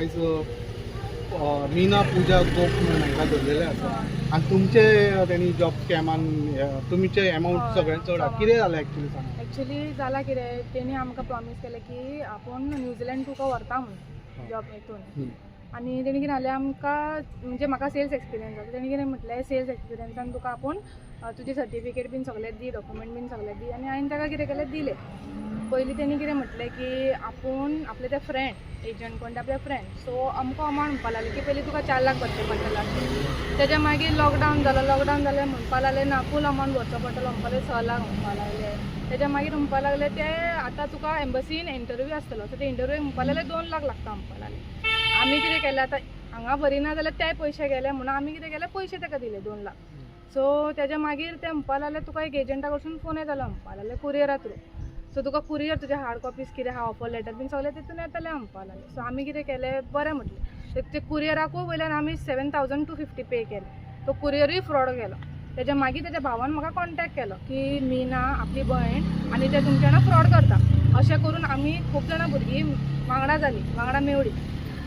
आयज मीना पूजा गोप म्हणून हांकां धरलेले आसा आनी तुमचे तेणी जॉब स्कॅमान तुमचे एमावंट सगळ्यांत चड आहा. कितें जालें एक्चुली सांगा. एक्चुली जाला कितें, तेणी आमकां प्रॉमीस केलें की आपूण न्यूझिलंड तुका व्हरता म्हणून जॉब हितून. आनी तेणी कितें जालें आमकां, म्हणजे म्हाका सेल्स एक्सपिरियन्स आसा, तेणी कितें म्हटलें सेल्स एक्सपिरियन्सान तुका आपूण तुजी सर्टिफिकेट बीन सगळें दी, डॉक्युमेंट बीन सगळें दी. आनी हांवें ताका कितें केलें दिलें. पयलीं तेणी कितें म्हटलें की आपूण आपले ते फ्रेंड एजंट कोण ते आपले फ्रेंड, सो अमको अमावंट म्हणपाक लागले की पयलीं तुका 4 लाख भरचे पडटले अशें. तेज्या मागीर लॉकडावन जालो, लॉकडावन जालें म्हणपाक लागले ना फूल अमावंट भरचो पडटलो म्हणपाक लागले, 6 लाख म्हणपाक लागले. तेज्या मागीर म्हणपाक लागले ते आतां तुका एम्बसीन इंटरव्यू आसतलो, सो ते इंटरव्यू म्हणपाक लागले 2 लाख लागता म्हणपाक लागले. आमी कितें केलें आतां हांगा भरिना जाल्यार ते पयशे गेले म्हणून आमी कितें केलें पयशे ताका दिले 2 लाख. सो तेज्या मागीर ते म्हणपाक लागले तुका एक एजंटा कडसून फोन येतलो म्हणपाक लागले कुरियरा थ्रू, सो तुका कुरियर तुजे हार्ड कॉपीज कितें आहा ऑफर लेटर बीन सगळें तितून येतलें म्हणपाक लागले. सो आमी कितें केलें बरें म्हटलें, ते कुरियराकूय वयल्यान आमी 7,250 पे केले, तो कुरियरूय फ्रॉड गेलो. तेज्या मागीर तेज्या भावान म्हाका कॉन्टेक्ट केलो की मीना आपली भयण आनी ते तुमच्या वांगडा फ्रॉड करता, अशें करून आमी खूब जाणां भुरगीं वांगडा जालीं, वांगडा मेवळी.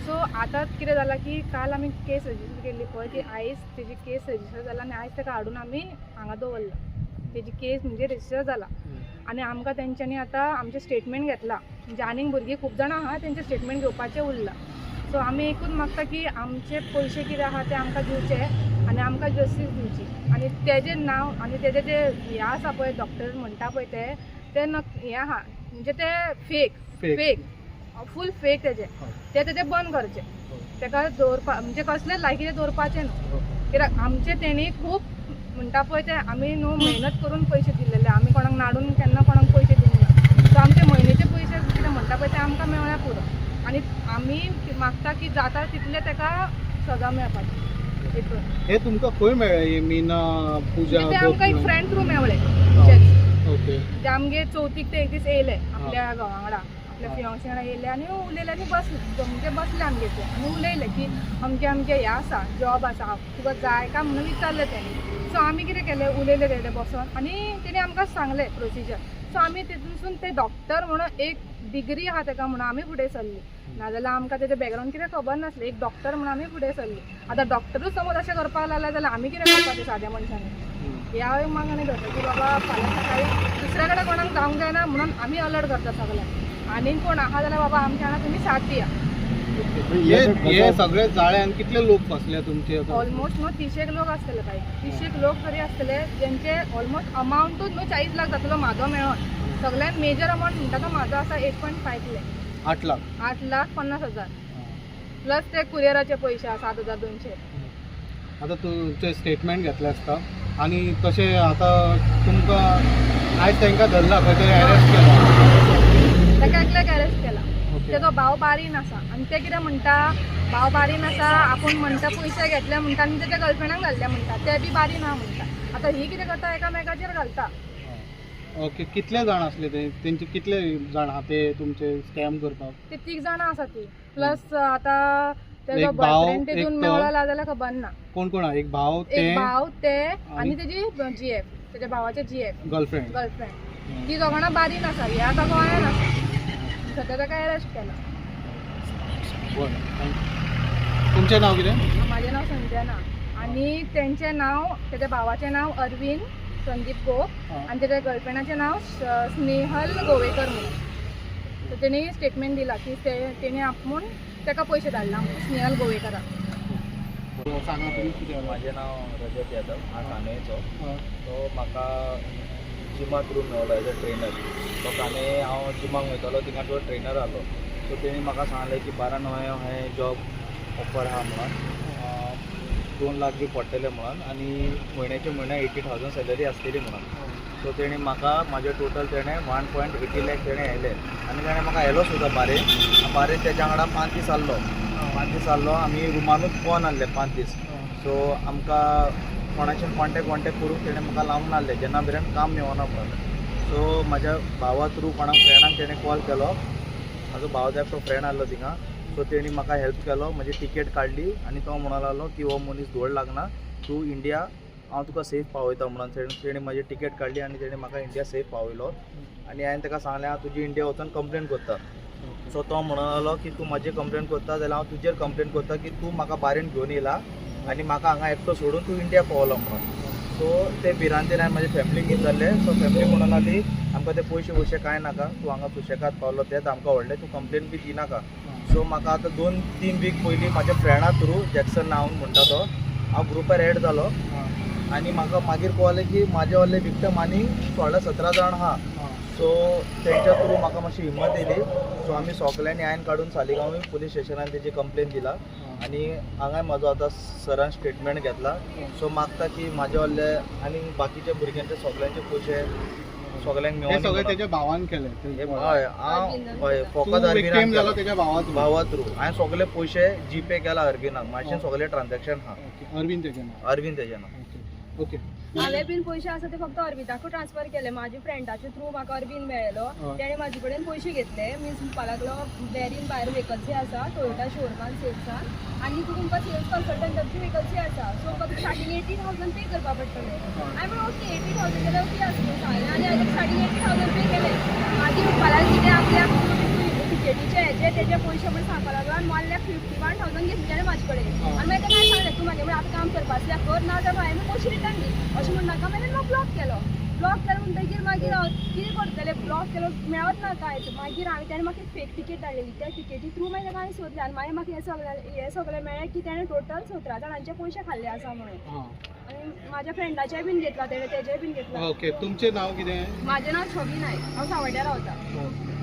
सो आतां कितें जालां की काल आमी केस रजिस्टर केल्ली पळय, ती आयज तेजी केस रजिस्टर जाला आनी आयज ताका हाडून आमी हांगा दवरला. तेजी केस म्हणजे रजिस्टर जाला आनी आमकां तेंच्यांनी आतां आमचें स्टेटमेंट घेतलां, म्हणजे आनीक भुरगीं खूब जाणां आहा तेंचें स्टेटमेंट घेवपाचें उरलां. सो आमी एकूच मागता की आमचे पयशे कितें आहा ते आमकां दिवचे आनी आमकां जस्टीस दिवची. आनी तेजें नांव आनी तेजें जे हें आसा पळय डॉक्टर म्हणटा पळय ते ते हें आहा म्हणजे ते फेक फेक फूल फेक तेजें, ते तेजें बंद करचें, तेका दवरपा म्हणजे कसलेच लायकीचें दवरपाचें न्हू, कित्याक आमचे तेणी खूब म्हणटा पळय ते आमी न्हू मेहनत करून पयशे दिलेले, आमी कोणाक नाडून केन्ना कोणाक पयशे दिवंक ना. सो आमचे म्हयन्याचे पयशे कितें म्हणटा पळय ते आमकां मेळ्ळ्या पुरो. आनी आमी मागता की जाता तितले तेका सजा मेळपाची. हे तुमकां खंय मेळ्ळें मीना पूजा? ते आमकां एक फ्रेंड थ्रू मेवळे. ओके. ते आमगे चवथीक ते एक दीस येयले आपल्या घोवा वांगडा, आपल्या फियांसी वांगडा येयले आनी उलयले आनी बसले, म्हणजे बसले आमगे ते आनी उलयले की अमके अमके हें आसा जॉब आसा तुका जाय काय म्हणून विचारलें तेणी. सो आमी कितें केलें उलयले तेणे बसोन आनी तेणी आमकां सांगलें प्रोसिजर. सो आमी तितूनसून ते डॉक्टर म्हणून एक डिग्री आहा तेका म्हणून आमी फुडें सरली, नाजाल्यार आमकां तेजें बॅकग्रावंड कितें खबर नासलें. एक डॉक्टर म्हणून आमी फुडें सरली. आतां डॉक्टरूच समज अशें करपाक लागले जाल्यार आमी कितें करपाचें साद्या मनशांनी? ह्या मागणी धरता की बाबा फाल्यां सकाळीं दुसऱ्या कडेन कोणाक जावंक जायना म्हणून आमी अलर्ट करता सगळ्यांक. आनी कोण आहा जाल्यार बाबा आमच्या हांगा तुमी साथ दिया. हे सगळे जाळ्यान कितले लोक फसले तुमचे? ऑलमोस्ट न्हू 30 लोक आसतले कांय, 30 लोक तरी आसतले जेंचे ऑलमोस्ट अमावंटूच न्हू 40 लाख जातलो म्हाजो मेळोन. सगळ्यात मेजर अमावंट म्हणटा तो म्हाजो आसा 8.5 लाख. 8 लाख? 8,50,000 प्लस ते कुरियराचे पयशे 7,200. आतां तुमचें स्टेटमेंट घेतलें आसता आनी तशें आतां तुमकां आयज तांकां धरला खंय तरी अरेस्ट केला? ताका एकल्याक अरेस्ट केला. तेजो भाव बारीन आसा आनी ते कितें म्हणटा भाव बारीन आसा आपूण म्हणटा पयशे घेतले म्हणटा आनी तेच्या गर्लफ्रेंडाक घातले म्हणटा, ते बी बारीन आहा म्हणटा. आतां ही कितें करता एकामेकाचेर घालता. ओके. कितले जाण आसले ते, तेंचे कितले जाण आहा ते तुमचे स्कॅम करपाक? ते 3 जाणां आसा ती प्लस आतां तेजो बॉयफ्रेंड तितून मेवळो जाल्यार खबर ना. कोण कोण आहा? एक भाव, एक भाव ते आनी तेजी जी एफ, तेच्या भावाचे जी एफ गर्लफ्रेंड. गर्लफ्रेंड ती दोगां बारीन आसा. हे आतां गोंयान आसा, सद्या ताका अरेस्ट केला. बरें, thank you. तुमचें नांव कितें? म्हाजें नांव संजना आनी तेंचें नांव तेच्या भावाचें नांव अरविंद संदीप गोप आनी तेच्या गर्लफ्रेंडाचें नांव स्नेहल गोवेकर म्हणून. सो तेणी स्टेटमेंट दिला की तेणी आपूण ताका पयशे धाडला म्हणून स्नेहल गोवेकराक. सांगा तुमी कितें? म्हाजें नांव रजत यादव, हांव कांदोळेचो. सो म्हाका जिमा थ्रू मेवलो एज अ ट्रेनर. सो कांदे हांव जिमाक वयतालो, थिंगा तो ट्रेनर आहलो. सो तेणी म्हाका सांगलें की 12 नव्या हें जॉब ऑफर आहा म्हणून, 2 लाख बी पडटले म्हणून आनी म्हयन्याचे म्हयन्या 80,000 सॅलरी आसतली म्हणून. सो तेणी म्हाका म्हाजे टोटल तेणें 1.80 लाख तेणें येयले आनी तेणें म्हाका येयलो सुद्दां बारेन. बारेन तेज्या वांगडा 5 दीस आहलो, 5 दीस आहलो आमी रुमानूच पोवन आहले 5 दीस. सो आमकां कोणाच्यान कॉन्टेक्ट वॉन्टेक्ट करूंक तेणें म्हाका लावून आहलें जेन्ना मेरेन काम मेवना म्हणून. सो म्हाज्या भावा थ्रू कोणाक फ्रेंडाक तेणें कॉल केलो, म्हाजो भाव एकटो फ्रेंड आहलो थिंगा. सो तेणी म्हाका हेल्प केलो, म्हजी टिकेट काडली आनी तो म्हणूंक लागलो की हो मनीस धोड लागना, तूं इंडिया हांव तुका सेफ पावयता म्हणून. तेणी म्हाजी टिकेट काडली आनी तेणी म्हाका इंडिया सेफ पावयलो. आनी हांवें ताका सांगलें हांव तुजी इंडिया वचोन कंप्लेन करता. सो तो म्हणून लागलो की तूं म्हाजेर कंप्लेन करता जाल्यार हांव तुजेर कंप्लेन करता की तूं म्हाका बारीन घेवन येयला आनी म्हाका हांगा एकटो सोडून तूं इंडिया पावलो म्हणून. सो ते भिरांतेन हांवें म्हाजे फॅमिलीक विचारलें. सो फॅमिली म्हणून लागली आमकां ते पयशे वयशे कांय नाका, तूं हांगा सुशेगाद पावलो तेंच आमकां व्हडलें, तूं कंप्लेन बी दिनाका. सो म्हाका आतां 2-3 वीक पयलीं म्हाज्या फ्रेंडा थ्रू जॅक्सन नांव म्हणटा तो हांव ग्रुपार एड जालो आनी म्हाका मागीर कळ्ळें की म्हाजे व्हडले विक्टम आनी 16-17 जाण आहा. सो तेंच्या थ्रू म्हाका मातशी हिंमत येयली. सो आमी सगल्यांनी आयन काडून सालिगांव पुलीस स्टेशनान तेजी कंप्लेन दिला आनी हांगाय म्हाजो आतां सरान स्टेटमेंट घेतला. सो मागता की म्हाजे व्हडले आनी बाकीच्या भुरग्यांचे सगल्यांचे पयशे सगल्यांक हे मेळोन सगळे तेच्या भावान केले. हे हय हांव हय फकत विक्टीम अरविनान जालो तेच्या भावा थ्रू. भावा थ्रू हांवें सगळे पयशे जी पे केला अरविनाक, म्हाजे सगळे ट्रान्झॅक्शन आहा. ओके, अरविंद तेजें नांव. अरविंद तेजें नांव. Okay okay. हांवें बीन पयशे आसा ते फक्त अरविंदाकूच ट्रान्सफर केले. म्हाजे फ्रेंडाचे थ्रू म्हाका अरविंद मेळ्ळो, तेणें म्हाजे कडेन पयशे घेतले. मिन्स म्हणपाक लागलो बेरीन भायर वेकन्सी आसा टोयोटा शोरुमान सेल्सान आनी तुमकां सेल्स कन्सल्टंटाची वेकन्सी आसा. सो तुका स्टार्टींग 80,000 पे करपा पडटले. हांवें म्हणलें ओके 80,000 जाल्यार ओके आसा म्हणून सांगलें आनी हांवें स्टार्टींग 80,000 पे केले. मागीर म्हणपाक लागलो कितें आपल्याक टिकेटीचे हेजे तेजे पयशे म्हण सांगपाक लागलो आनी 1,51,000 घेतले तेणें म्हाजे कडेन. आनी मागीर ताका हांवें सांगलें तूं म्हागे म्हळ्यार आतां काम करपा आसल्यार कर, ना जाल्यार हांवें पयशे रिटर्न दी अशें म्हण नाका. मागीर म्हाका ब्लॉक केलो. ब्लॉक केलो म्हणटगीर मागीर हांव कितें करतलें, ब्लॉक केलो मेळत ना कांयच. मागीर हांवें तेणें म्हाका एक फेक टिकेट धाडलेली, त्या टिकेटी थ्रू मागीर ताका हांवें सोदलें आनी मागीर म्हाका हें सगळें मेळ्ळें की तेणें टोटल 17 जाणांचे पयशे खाल्ले आसा म्हणून. आनी म्हाज्या फ्रेंडाचेय बीन घेतला तेणें, तेजेय बीन घेतला. ओके, तुमचें नांव कितें? म्हाजें नांव छबी नायक, हांव सावड्ड्या रावता.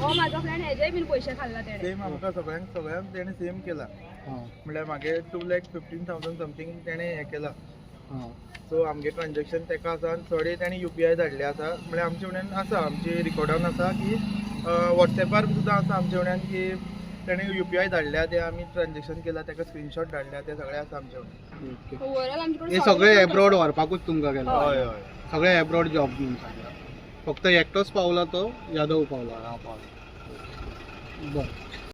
हो म्हाजो फ्रेंड हेजेय बीन पयशे खाल्ला तेणें. सेम आमकां सगळ्यांक सगळ्यांक तेणें सेम केला. म्हणल्यार म्हागे 2,15,000 समथींग तेणें हें केला. सो आमगे ट्रान्झॅक्शन तेका आसा आनी थोडे तेणें UPI धाडले आसा. म्हणल्यार आमचे फुड्यान आसा, आमचे रिकॉर्डान आसा की वॉट्सॅपार सुद्दां आसा आमचे फुड्यान की तेणें UPI धाडल्या, ते आमी ट्रान्झॅक्शन केला, तेका स्क्रिनशॉट धाडल्या, ते सगळे आसा आमचे फुड्यान. ओके. ओवरऑल आमचे कडेन हे सगळे एब्रॉड व्हरपाकूच तुमकां गेला? हय हय. सगळे एब्रॉड जॉब म्हणून सांगला. फक्त एकटोच पावला तो यादव पावला, हांव पावला. बरें.